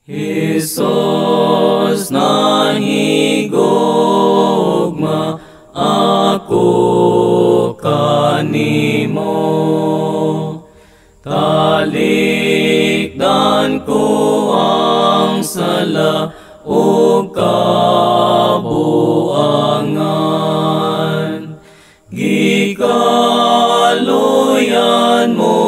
Hesus, nahigugma ako kanimo. Talikdan ko ang sala ug kabuangan. Gikaluyan mo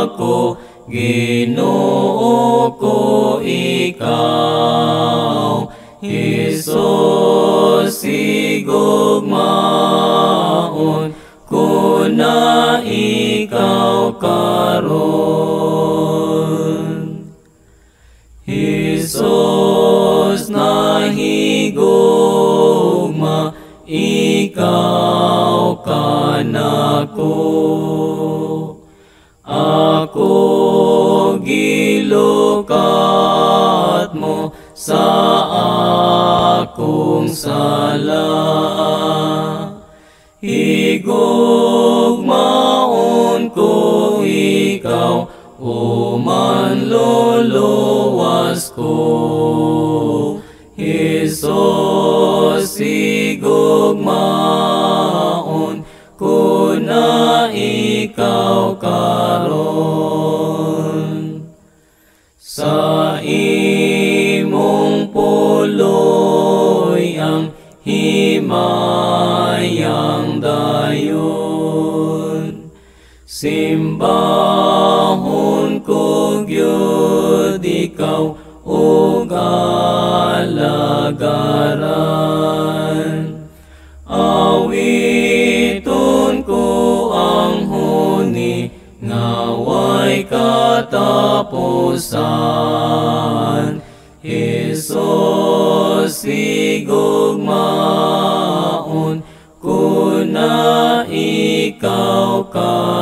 ako, Ginoo ko ikaw. Hesus, higugmaon ko na ikaw karon. Hesus, nahigugma ikaw kanako. Ako gilukat mo sa akong sala. Higugmaon ko ikaw, o manluluwas ko. Hesus, higugmaon ko na ikaw karon. Sa imong puloy ang himayang dayon. Simbahon ko gyud ikaw ug alagaran. Awiton ko ang huni nga way katapusan. Hesus, higugmaon ko na ikaw karon.